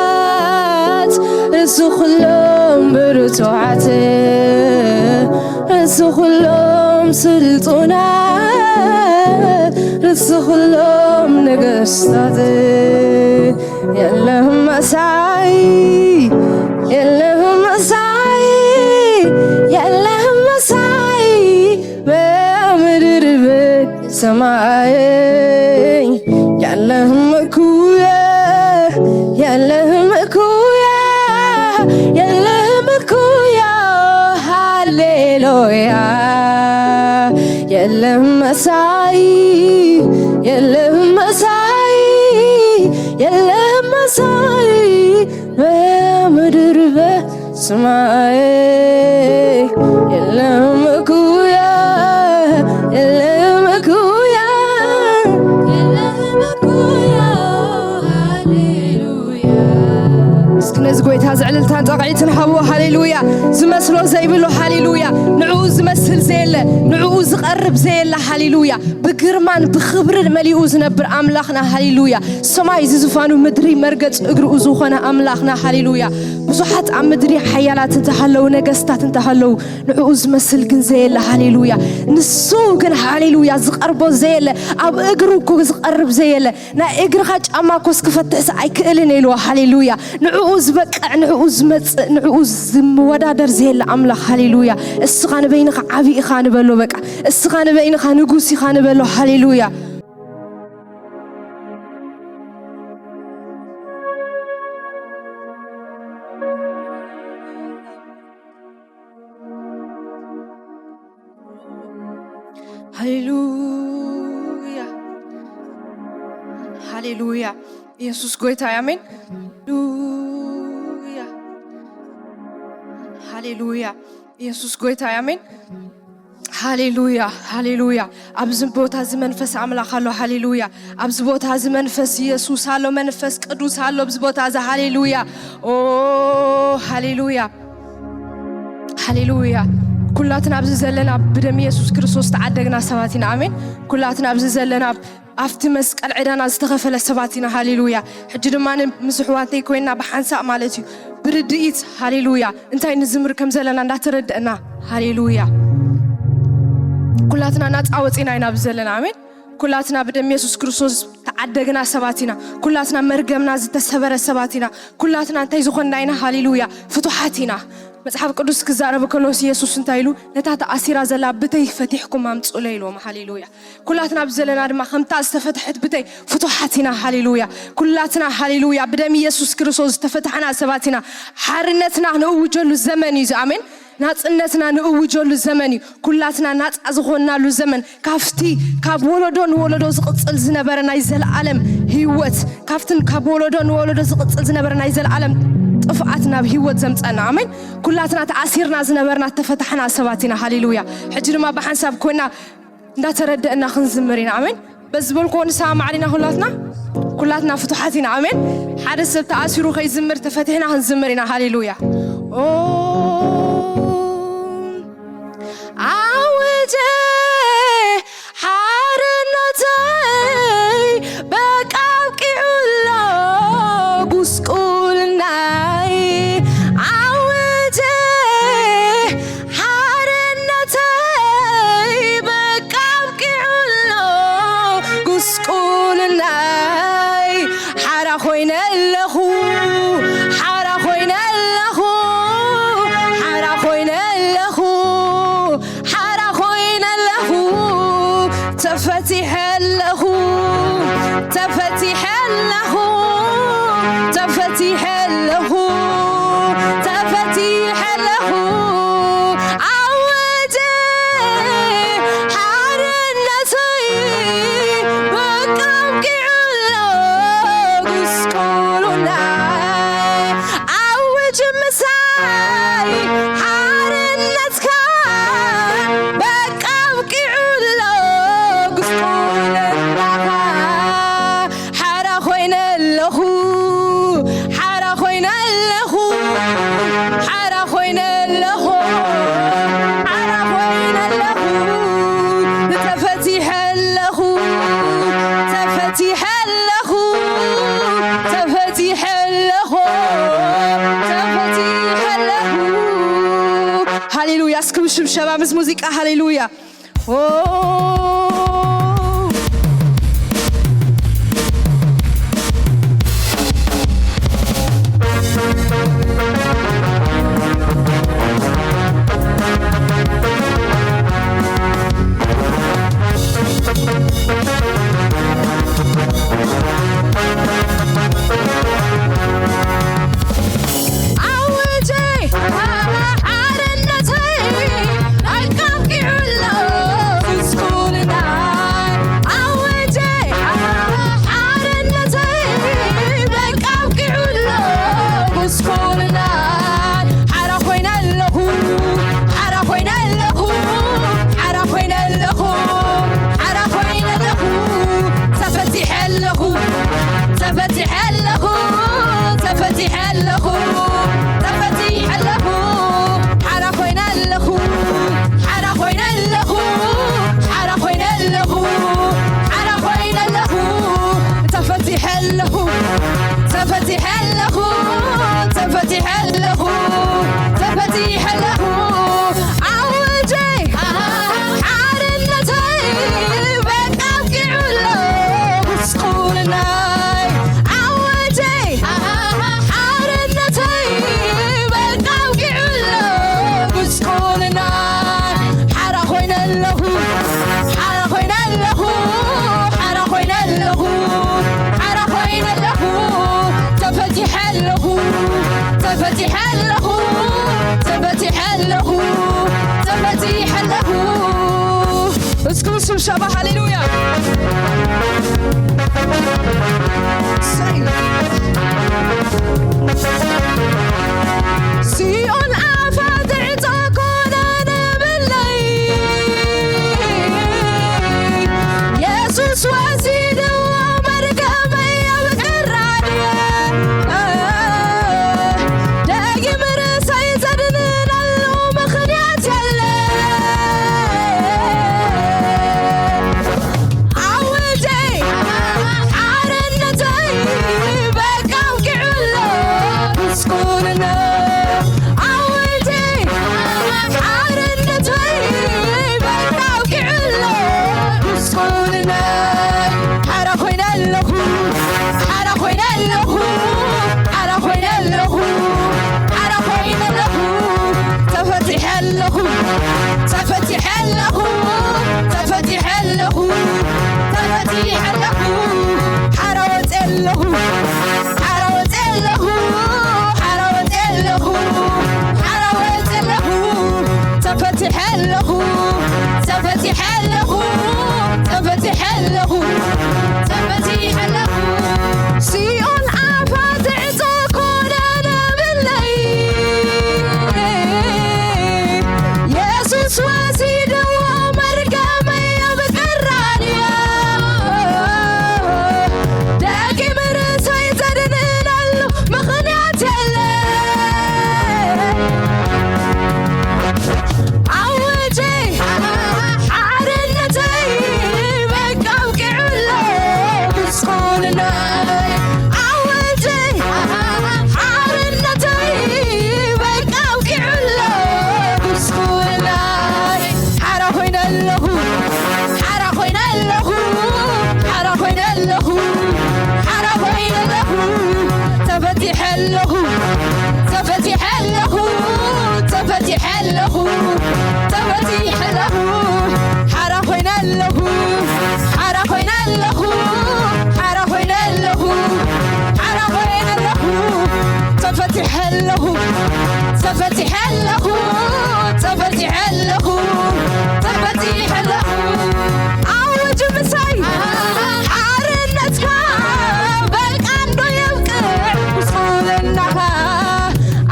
ሓያላት፣ ርእሲ ኩሎም ብርቱዓት፣ ርእሲ ኩሎም ስልጡናት፣ ርእሲ ኩሎም ነገስታት። የለህም መሳይ፣ የለህም መሳይ፣ የለህም መሳይ በምድር በሰማይ። የለህም እኩያ፣ የለህም እኩያ፣ የለህም እኩያ። ሃሌሉያ። የለህም መሳይ፣ የለህም መሳይ፣ የለህም መሳይ በምድር በሰማይ። የለህም እኩያ፣ የለህም እኩያ። ነዚ ጎይታ ዝዕልልታን ጣቕዒትን ሃብዎ። ሃሌሉያ። ዝመስሎ ዘይብሉ፣ ሃሌሉያ። ንዕኡ ዝመስል ዘየለ፣ ንዕኡ ዝቐርብ ዘየለ፣ ሃሌሉያ። ብግርማን ብኽብርን መሊኡ ዝነብር ኣምላኽና፣ ሃሌሉያ። ሰማይ ዝዝፋኑ፣ ምድሪ መርገጽ እግርኡ ዝኾነ ኣምላኽና፣ ሃሌሉያ። ብዙሓት ኣብ ምድሪ ሓያላት እንተሃለዉ፣ ነገስታት እንተሃለዉ፣ ንዕኡ ዝመስል ግን ዘየለ፣ ሃሌሉያ። ንሱ ግን፣ ሃሌሉያ፣ ዝቐርቦ ዘየለ፣ ኣብ እግሩ እኮ ዝቐርብ ዘየለ፣ ናይ እግርኻ ጫማ ኮስ ክፈትሕስ ኣይክእልን ኢልዎ። ሃሌሉያ። ንዕኡ ዝበቅዕ፣ ንዕኡ ዝመጽእ፣ ንዕኡ ዝመወዳደር ዘየለ ኣምላኽ። ሃሌሉያ። እስኻ ንበይንኻ ዓቢ ኢኻ ንበሎ። በቃ እስኻ ንበይንኻ ንጉስ ኢኻ ንበሎ። ሃሌሉያ። ሃሌሉያ። ሃሌሉያ። ኢየሱስ ጎይታ እዩ። ኣሜን። ሃሌሉያ። ሃሌሉያ። ኢየሱስ ጎይታ እዩ። ኣሜን። ሃሌሉያ። ሃሌሉያ። ኣብዚ ቦታ እዚ መንፈስ ኣምላኽ ኣሎ። ሃሌሉያ። ኣብዚ ቦታ እዚ መንፈስ ኢየሱስ ኣሎ። መንፈስ ቅዱስ ኣሎ ኣብዚ ቦታ እዚ። ሃሌሉያ። ኦ፣ ሃሌሉያ። ሃሌሉያ። ኩላትና ኣብዚ ዘለና ብደም ኢየሱስ ክርስቶስ ተዓደግና ሰባት ኢና። ኣሜን። ኩላትና ኣብዚ ዘለና ኣብቲ መስቀል ዕዳና ዝተኸፈለ ሰባት ኢና። ሃሌሉያ። ሕጂ ድማ ምስ ኣሕዋተይ ኮይና ብሓንሳእ ማለት እዩ ብርድኢት፣ ሃሌሉያ፣ እንታይ ንዝምር ከም ዘለና እንዳተረደእና፣ ሃሌሉያ፣ ኩላትና ናጻ ወጺና ኢና ኣብዚ ዘለና። ኣሜን። ኩላትና ብደም ኢየሱስ ክርስቶስ ተዓደግና ሰባት ኢና። ኩላትና መርገምና ዝተሰበረ ሰባት ኢና። ኩላትና እንታይ ዝኾንና ኢና? ሃሌሉያ፣ ፍቱሓት ኢና። መጽሓፍ ቅዱስ ክዛረብ ከሎስ ኢየሱስ እንታይ ኢሉ? "ነታ ተኣሲራ ዘላ ብተይ ፈቲሕኩም ኣምጹለይ" ኢልዎም። ሃሌሉያ። ኩላትና ኣብዚ ዘለና ድማ ከምታ ዝተፈትሐት ብተይ ፍቱሓት ኢና። ሃሌሉያ። ኩላትና፣ ሃሌሉያ፣ ብደም ኢየሱስ ክርስቶስ ዝተፈታሕና ሰባት ኢና። ሓርነትና ንእውጀሉ ዘመን እዩ እዚ። ኣሜን። ናጽነትና ንእውጀሉ ዘመን እዩ። ኩላትና ናጻ ዝኾንናሉ ዘመን፣ ካብቲ ካብ ወለዶ ንወለዶ ዝቕጽል ዝነበረ ናይ ዘለኣለም ህይወት፣ ካብትን ካብ ወለዶ ንወለዶ ዝቕጽል ዝነበረ ናይ ዘለኣለም ጥፍኣት ናብ ህይወት ዘምጸና። ኣሜን። ኩላትና ተኣሲርና ዝነበርና ዝተፈታሕና ሰባት ኢና። ሃሌሉያ። ሕጂ ድማ ብሓንሳብ ኮይና እንዳተረደእና ክንዝምር ኢና። ኣሜን። በዚ ዝበልክዎ ንሰማማዕ ዲና? ኩላትና፣ ኩላትና ፍቱሓት ኢና። ኣሜን። ሓደ ሰብ ተኣሲሩ ከይዝምር ተፈቲሕና ክንዝምር ኢና። ሃሌሉያ። ኦ፣ ኣወጀ ሓርነተይ፣ በቃ ኣብቂዑ ኣሎ ጉስቁልናይ። ኣወጀ ሓርነተይ፣ በቃ ኣብቂዑ ኣሎ ጉስቁልናይ። ሓራ ኮይነ ኣለኹ፣ ሓራ ኮይነ ኣለኹ፣ ሓራ ኮይነ ኣለኹ፣ ሓራ ኮይነ ኣለኹ፣ ተፈቲሐ ኣለኹ፣ ተፈቲሐ ኣለኹ፣ ተፈቲሐ ኣለኹ፣ ተፈቲሐ ኣለኹ። ኣወጀ ሓርነተይ፣ በቃ ኣብቂዑ ኣሎ ጉስቁልናይ። ኣውጅ ምሳይ ሓርነትካ፣ በቃ ኣብቂዑ ኣሎ ጉስቁልናኻ። ሓራ ኮይነ ኣለኹ፣ ሓራ ኮይነ ኣለኹ፣ ሓራ ኮይነ ኣለኹ፣ ሓራ ኮይነ ኣለኹ፣ ተፈቲሐ ኣለኹ፣ ተፈቲሐ ኣለኹ፣ ተፈቲሐ ኣለኹ፣ ተፈቲሐ ኣለኹ። ሃሌሉያ። እስኪ ብሽብሸባ ምስ ሙዚቃ ሃሌሉያ። ኦ። ኣወጀይ ሓርነተይ ኣቃምቂዑ ኣሎ ጉስቁልና። ተፈቲሐ ኣለኹ፣ ተፈቲሐ ኣለኹ፣ ሓራ ኮይነ ኣለኹ፣ ሓራ ኮይነ ኣለኹ፣ ሓራ ኮይነ ኣለኹ፣ ሓራ ኮይነ ኣለኹ፣ ተፈቲሐ ኣለኹ፣ ተፈቲሐ ኣለኹ፣ ተፈቲሐ ኣለኹ፣ ተፈቲሐ ኣለኹ። ኣወጀይ ሓርነተይ በቃ ኣብቂዑ ኣሎ ጉስቁልናይ። ኣወጀይ ሓርነተይ በቃ ኣብቂዑ ኣሎ ጉስቁልናይ። ሓራ ኮይነ ኣለኹ፣ ሓራ ኮይነ ኣለኹ፣ ሓራ ኮይነ ኣለኹ፣ ሓራ ኮይነ ኣለኹ፣ ተፈቲሐ ኣለኹ፣ ተፈቲሐ ኣለኹ፣ ተፈቲሐ ኣለኹ፣ ተፈቲሐ ኣለኹ። እስኪ ሽብሸባ ሃሌሉያ። ሰይ። ሲኦል ኣፋ ትዕጾ ኮነ ንብለይ። የሱስ ወሲድዎ መርገመይ ኣብ ቀራንዮ። ደጊም ርእሰይ ዘድንነሉ ምኽንያት የለን። ኣወጀይ ሓርነተይ በቃ ኣብቂዑ ኣሎ ጉስቁልና። ኣወጀይ ሓርነተይ በቃ ኣብቂዑ ኣሎ ጉስቁልና። ሓራ ኮይነ ኣለኹ፣ ሓራ ኮይነ ኣለኹ፣ ሓራ ኮይነ ኣለኹ፣ ሓራ ኮይነ ኣለኹ፣ ተፈቲሐ ኣለኹ፣ ተፈቲሐ ኣለኹ፣ ተፈቲሐ ኣለኹ፣ ተፈቲሐ ኣለኹ፣ ሓራ ወፂአ ኣለኹ፣ ሓራ ወፂአ ኣለኹ፣ ሓራ ወፂአ ኣለኹ፣ ሓራ ወፂአ ኣለኹ፣ ተፈቲሐ ኣለኹ፣ ተፈቲሐ ኣለኹ፣ ተፈቲሐ ኣለኹ፣ ተፈቲሐ ኣለኹ። ሲኦል ኣፋ ትዕጾ ኮነ ንብለይ። የሱስ ወሲድዎ መርገመይ ኣብ ቀራንዮ። ደጊም ርእሰይ ዘድንነሉ ምኽንያት የለን። ኣወጀይ ሓርነተይ በቃ ኣብቂዑ ኣሎ ጉስቁልናይ። ኣወጀይ ሓርነተይ በቃ ኣብቂዑ ኣሎ ጉስቁልናይ። ሓራ ኮይነ ኣለኹ፣ ሓራ ኮይነ ኣለኹ፣ ሓራ ኮይነ ኣለኹ፣ ሓራ ኮይነ ኣለኹ፣ ተፈቲሐ ኣለኹ፣ ተፈቲሐ ኣለኹ፣ ተፈቲሐ ኣለኹ፣ ተፈቲሐ ኣለኹ፣ ሓራ ኮይነ ኣለኹ፣ ሓራ ኮይነ ኣለኹ፣ ሓራ ኮይነ ኣለኹ፣ ሓራ ኮይነ ኣለኹ፣ ተፈቲሐ ኣለኹ፣ ተፈቲሐ ኣለኹ፣ ተፈቲሐ ኣለኹ፣ ተፈቲሐ ኣለኹ። ኣውጅ ምሳይ ሓርነትካ በቃ እንዶ የብቅዕ ጉስቁልናኻ።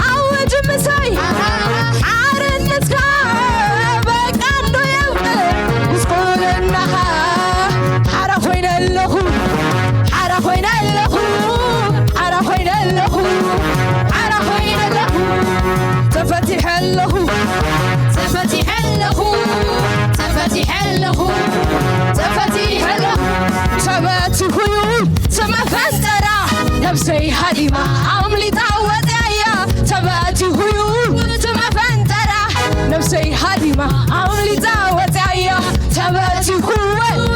ኣውጅ ምሳይ ሓርነትካ በቃ እንዶ የብቅዕ ጉስቁልናኻ። ሓራ ኮይነ ኣለኹ፣ ሓራ ኮይነ ኣለኹ፣ ሓራ ኮይነ ኣለኹ፣ ሓራ ኮይነ ኣለኹ። ተፈቲሐ ኣለኹ፣ ተፈቲሐ ኣለኹ፣ ተፈቲሐ ኣለኹ፣ ተፈቲሐ ኣለኹ። ተበቲኹ እዩ እቲ መፈንጠራ፣ ነብሰይ ሃዲማ ኣምሊጣ ወፂኣያ። ተበቲኹ እዩ እቲ መፈንጠራ፣ ነብሰይ ሃዲማ ኣምሊጣ ወፂኣያ። ተበቲኹ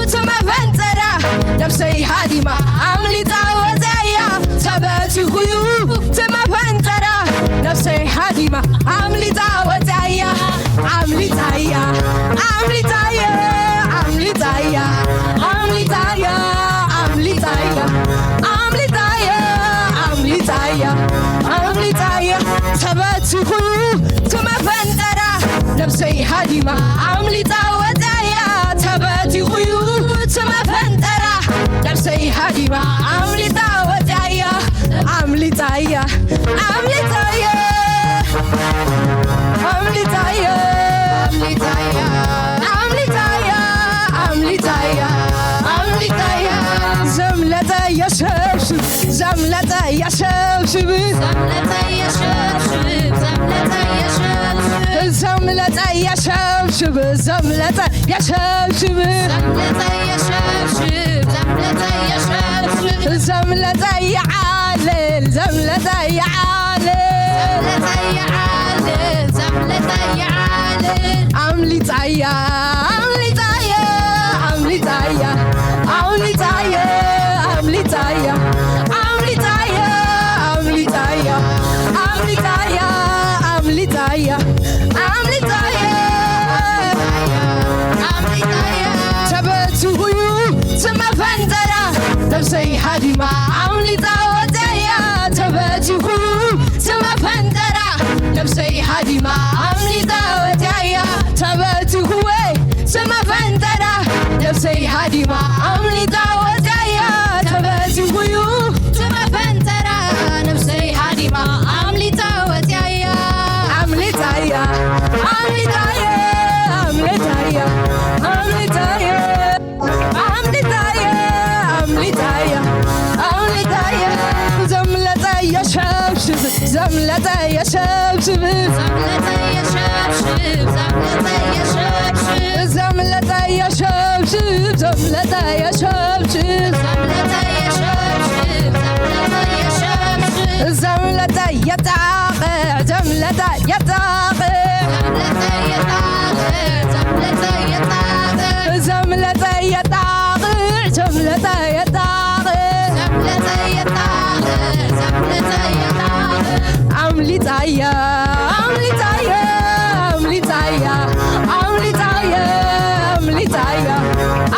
እቲ መፈንጠራ፣ ነብሰይ ሃዲማ ኣምሊጣ ወፂኣያ። ተበቲኹ እዩ እቲ መፈንጠራ፣ ነብሰይ ሃዲማ ኣምሊጣ ወፂኣያ። ኣምሊጣያ፣ ኣምሊጣያ፣ ኣምሊጣያ፣ ኣምሊጣያ፣ ኣምሊጣያ፣ ኣምሊጣያ፣ ኣምሊጣያ፣ ኣምሊጣያ። ተበቲኹ እቲ መፈንጠራ፣ ነብሰይ ሃዲማ ኣምሊጣ ወፂኣያ። ተበቲኹ እቲ መፈንጠራ፣ ነብሰይ ሃዲማ ኣምሊጣ ወፂኣያ። ኣምሊጣያ፣ ኣምሊጣያ፣ ኣምሊጣያ፣ ኣምሊጣያ፣ ኣምሊጣያ፣ ኣምሊጣያ፣ ኣምሊጣያ። ዘምለጠ የሸብሽብ፣ ዘምለጠ ሸብሽብ ዘምለጠ የሸብሽብ ዘምለጠ የሸብሽብ ዘምለጠ የሸብሽብ ዘምለጠ የሸብሽብ ዘምለጠ የሸብሽብ ዘምለጠ የሸብሽብ ዘምለጠ የዓልል ዘምለጠ የዓልል ዘምለጠ የዓልል ዘምለጠ የዓልል ኣምሊጣያ ኣምሊጣያ ኣምሊጣያ ኣምሊጣያ ኣምሊጣያ ኣምሊጣያ ኣምሊጣያ ኣምሊጣያ ኣምሊጣያ ኣምሊጣያ ኣምሊጣያ ተበቲኹዩ ዝመፈንጠራ ነብሰይ ሃዲማ ኣምሊጣ ወፅያ ተበቲኹ ዝመፈንጠራ ነብሰይ ሃዲማ ኣምሊጣ ወፅያ ተበቲኹ ወይ ዝመፈንጠራ ነብሰይ ሃዲማ ኣምሊጣ ወፅያ ተበቲኹዩ ዝመፈንጠራ ነብሰይ ሃዲማ ኣምሊጣ ወፅያ ኣምሊጣያ ኣምሊጣያ ኣምሊጣያ ኣምሊጣያ ኣምሊጣያ ኣምሊጣያ ኣምሊጣያ ዘምለጠ የሸብሽብ ዘምለጠ የሸብሽብ ዘምለጠ የሸብሽብ ዘምለጠ የሸብሽብ ዘምለጠ የሸብሽብ ዘምለጠ የሸብሽብ ዘምለጠ የሸብሽብ ዘምለጠ የሸብሽብ ዘምለጠ የጣቕዕ ዘምለጠ የጣቕዕ ዘምለጠ የጣቕዕ ዘምለጠ የጣቕዕ ዘምለጠ የጣቕዕ ዘምለጠ የጣቕዕ ዘምለጠ የጣቕዕ ዘምለጠ የጣቕዕ ኣምሊጣያ ኣምሊጣያ ኣምሊጣያ ኣምሊጣያ ኣምሊጣያ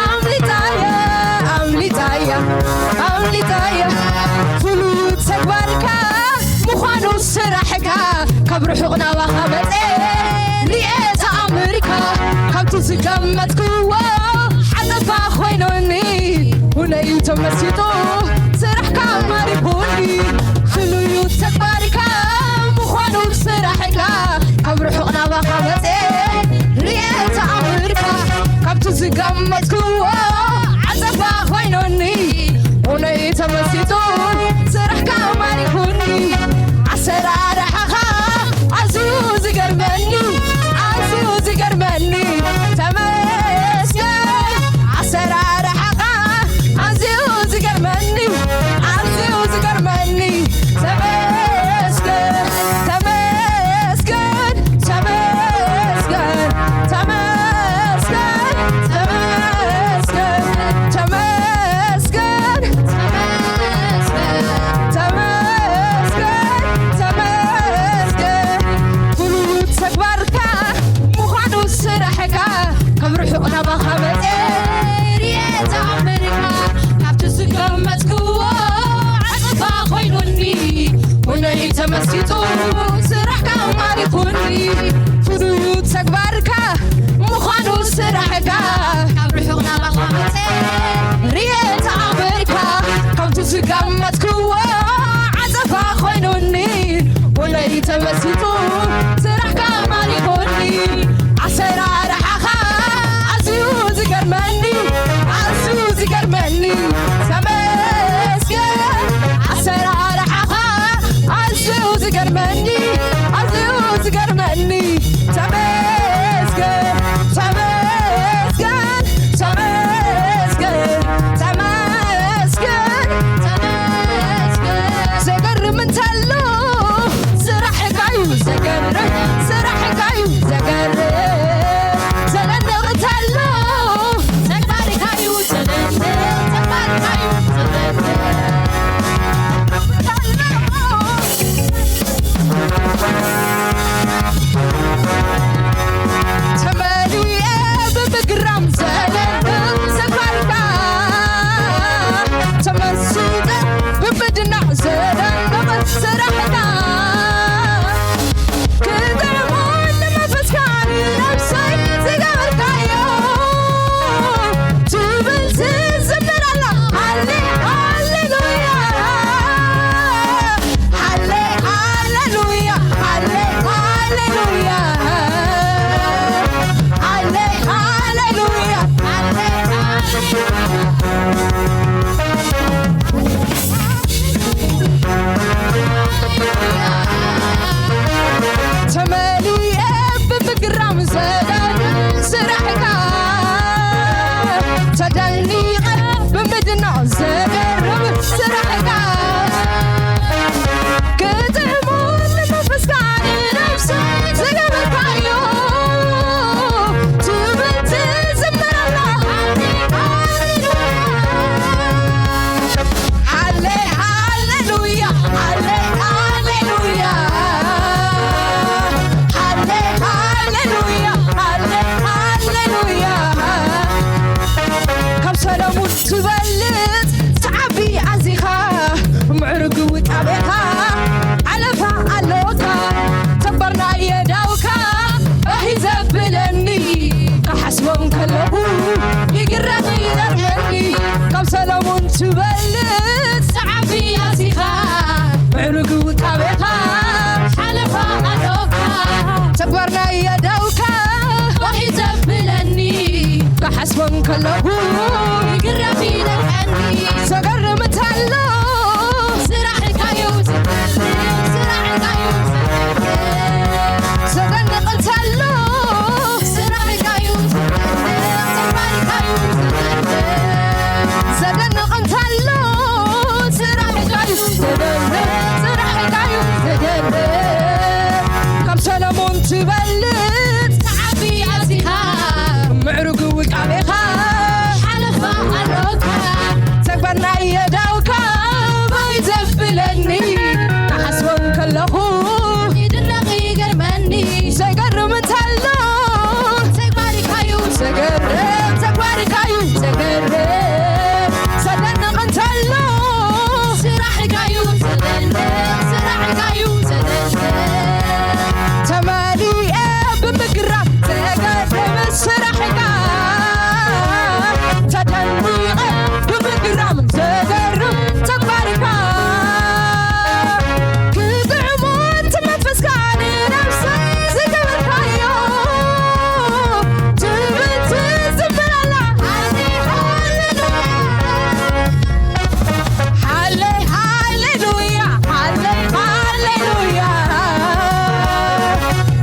ኣምሊጣያ ኣምሊጣያ ኣምሊጣያ ፍሉጥ ተግባርካ ምዃኑ ስራሕካ ካብ ርሑቕ ናባኻ መፀ ሪኤ ተኣምርካ ካብቲ ዝገመትክዎ ዓጸፋ ኮይኑኒ ሁነዩ ተመሲጡ ስራሕካ ማሪኹኒ ፍሉዩ ተግባርካ ምዃኑ ስራሕካ ካብ ርሑቕ ናባኻ መፀ ሪኤ ተኣምርካ ካብቲ ዝገመትክዎ ዓጸፋ ኮይኑኒ ሁነዩ ተመሲጡ ስራሕካ ማሪኹኒ ኣሰራርሓኻ ኣዝዩ ዝገርመኒ ኣዝዩ ዝገርመኒ ተመስገን ኣሰራርሓኻ ኣዝዩ ዝገርመኒ ኣዝዩ ዝገርመኒ ተመስገን ተመስገን ተመስገን ተመስገን ተመስገን ተመስገን ተመስገን ተመስገን ፍሉይ ተግባርካ ምዃኑ ስራሕካ ካብ ርሑቕ ናባኻ መፀ ሪኤ ተኣምርካ ካብቲ ዝገመትክዎ ዓፅፋ ኮይኑኒ ሁነይ ተመሲጡ ስራሕካ ማሪኹኒ ፍሉይ ተግባርካ ምዃኑ ስራሕካ ካብ ርሑቕ ናባኻ መፀ ሪኤ ተኣምርካ ካብቲ ዝገመትክዎ ዓፀፋ ኮይኑኒ ወለይ ተመሲጡ ስራሕካ ማሪኹኒ ኣሰራርሓኻ ኣዝዩ ዝገርመኒ ኣዝዩ ዝገርመኒ ተመስገን ኣሰራርሓኻ ኣዝዩ ዝገርመኒ ኣዝዩ ዝገርመኒ ተመስገን ተመስገን ተመስገን ተመስገን ተመስገን ከለኹ ይግረም ይደንቀኒ። ዘገርም እንተሎ ስራሕካዩ ዝገርም፣ ስራሕካዩ ዝገርም። ዘደንቕ እንተሎ ስራሕካዩ ዝገርም፣ ተግባርካዩ ዝገርም። ዘደንቕ እንተሎ ስራሕካዩ ዘገርም፣ ስራሕካዩ ዘገርም። ካብ ሰለሞን ትበልጽ ትዓቢ ኣዚኻ፣ ምዕሩግ ውቃቤኻ ሓለፋ ኣሎካ። ተግባር ናይ የዳውካ ባይ ዘብለኒ፣ ክሓስቦ ከለኹ ይድነቕ ይገርመኒ። ዘገርም እንተሎ ተግባርካዩ ዘገርም፣ ተግባርካዩ ዘገርም። ዘደንቕ እንተሎ ስራሕካዩ ዘደንቕ፣ ስራሕካዩ ዘደንቕ። ተመሊኤ ብምግራም ዘገርም ስራሕካ፣ ተደኒቐ ብምግራም ዘገርም ተግባርካ። ክጥዕሞ እቲ መንፈስካ ንነብሰይ ዝገበርካዮ፣ ትብል ትዝምር ኣላ። ሃሌ ሃሌሉያ። ሃሌ ሃሌሉያ፣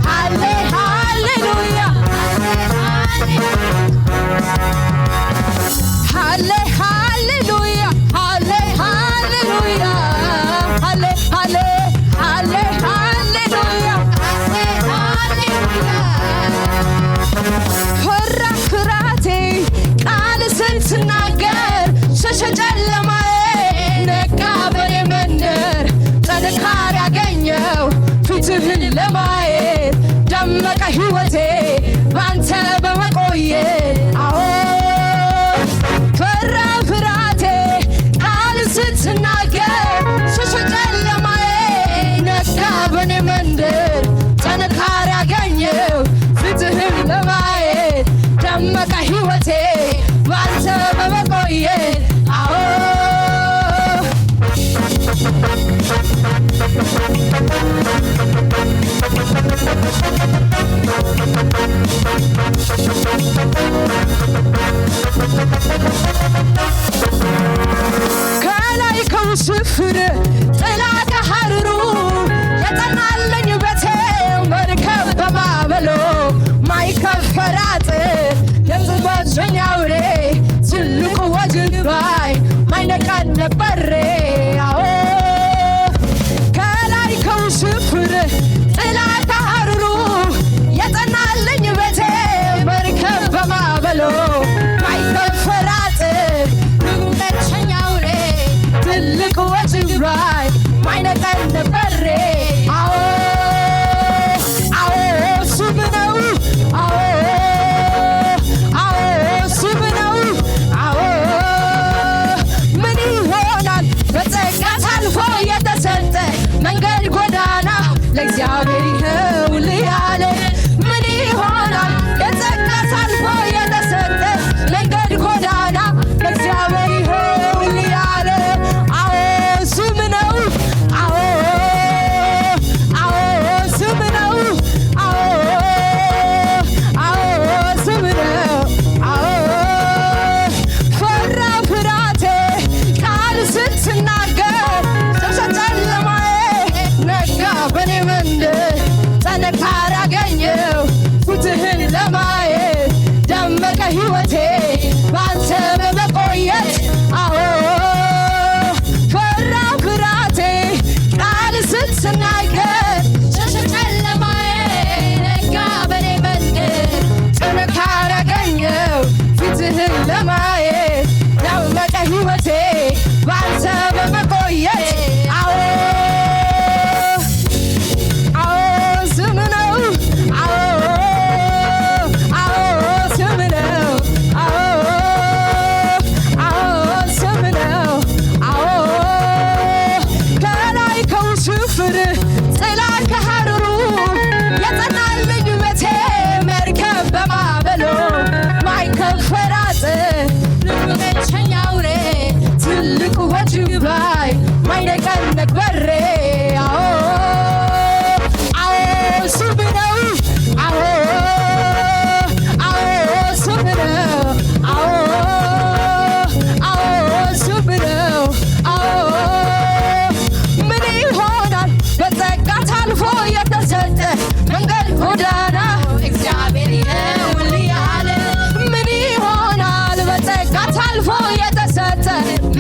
ሃሌ ሃሌሉያ፣ ሃሌ ሃሌሉያ፣ ሃሌ ሃሌሉያ፣ ሃሌ ሃሌሉያ፣ ሃሌ ሃሌ፣ ሃሌ ሃሌሉያ፣ ሃሌ ሃሌሉያ። ፍራ ፍራቴ ቃል ስትናገር ሸሸ ጨለማዬ ነጋ በኔ መንደር ጥንካሬ ያገኘው ፊትህን ለማየት ደመቀ ህይወቴ ባንተ በመቆየት። አዎ ፈራ ፍራቴ ቃል ስትናገር ሸሸ ጨለማዬ ነጋ በኔ መንደር ጥንካሬ ያገኘው ፊትህን ለማየት ደመቀ ህይወቴ ባንተ በመቆየት። አዎ ከላይ ከውስፍር ጥላ ከሐርሩ የጠናለኝ በቴ መርከብ በማበሎ ማይከፈራጥ የጽባዘኛው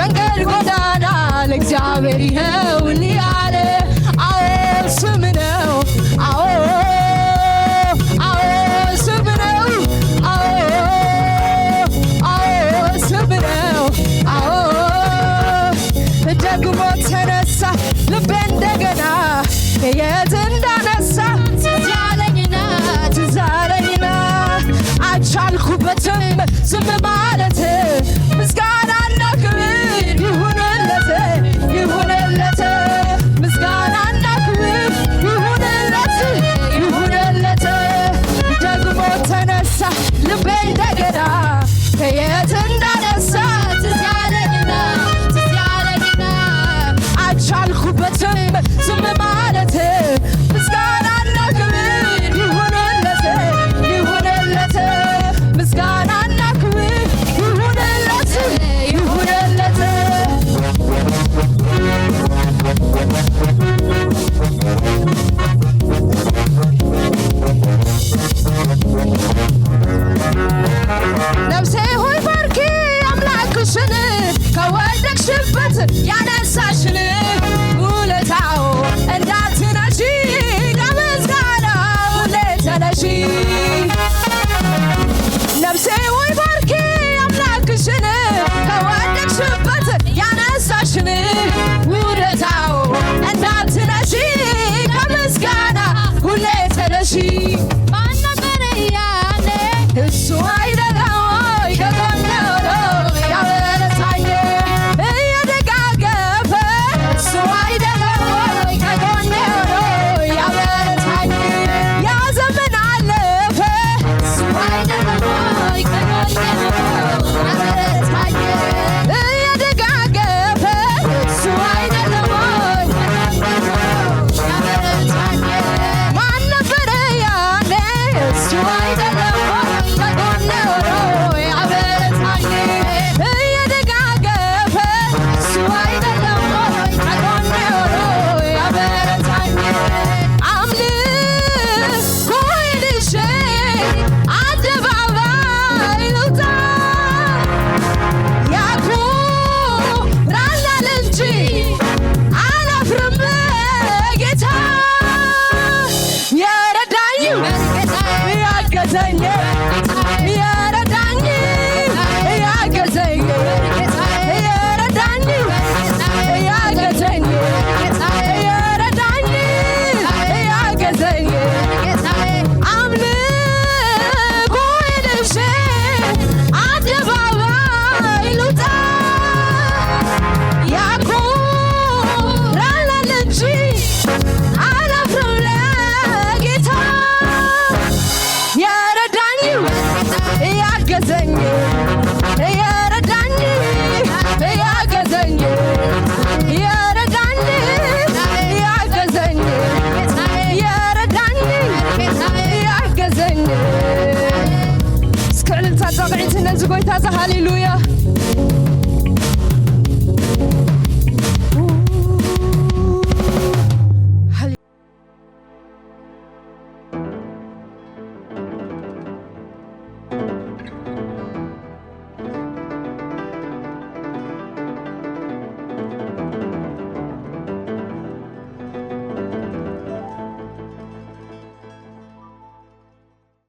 መንገድ ጎዳና ለእግዚአብሔር ይኸውልኝ አለ። አዎ ስም ነው። አዎ፣ አዎ ስም ነው። አዎ፣ አዎ ስም ነው። አዎ ደግሞ ተነሳ ልቤ እንደገና ከየት እንዳነሳ ትዝ አለኝና፣ ትዝ አለኝና አልቻልኩበትም ዝም ማለት። ምስጋናና ክብር ይሁንለት፣ ይሁንለት። ምስጋናና ክብር ይሁንለት፣ ይሁንለት። ደግሞ ተነሳ ልቤ እንደገና ከየት እንዳነሳ ትዝ አለኝና፣ ትዝ አለኝና አልቻልኩበትም ዝም ማለት። ምስጋናና ክብር ይሁንለት፣ ይሁንለት። ምስጋናና ክብር ይሁንለት፣ ይሁንለት። ነፍሴ ሆይ ባርኪ አምላክሽን፣ ከወደቅሽበት ያነሳሽን፣ ውለታው እንዳትረሺ ከምስጋና ሁሌ ተነሺ። ነፍሴ ሆይ ባርኪ አምላክሽን፣ ከወደቅሽበት ያነሳሽን፣ ውለታው እንዳትረሺ ከምስጋና ሁሌ ተነሺ። ማን ነበረ ያኔ እሱ አይደለም ወይ ከጎኔ ሆኖ ያበረታኝ? እየደጋገፈ እሱ አይደለም ወይ ከጎኔ ሆኖ ያበረታኝ? ያ ዘመን አለፈ እሱ አይደለም ወይ ከጎኔ ሆኖ ያበረታኝ? እየደጋገፈ እሱ አይደለም ወይ ከጎኔ ሆኖ ያበረታኝ? ማን ነበረ ያኔ እሱ አይደለም ወይ ከጎኔ ሆኖ ያበረታኝ? እየደጋገፈ እሱ አይደለም ወይ ከጎኔ ሆኖ ያበረታኝ? አምልኮዬን ይዤ አደባባይ ልውጣ፣ ያኮራኛል እንጂ አላፍርም በጌታ። የረዳኝ ያገዘኝ፣ የረዳኝ ያገዘኝ፣ የረዳኝ ያገዘኝ፣ የረዳኝ ያገዘኝ አምላክ ሆይ ልብሴ አደባባይ ልውጣ፣ ያኮራኛል እንጂ አላፍርም ለጌታ። የረዳኝ ያገዘኝ፣ የረዳኝ ያገዘኝ፣ የረዳኝ ያገዘኝ፣ የረዳኝ ያገዘኝ። እስከ እልልታ ጻውዒት ነዚ ጎይታ እዚ ሃሌሉያ።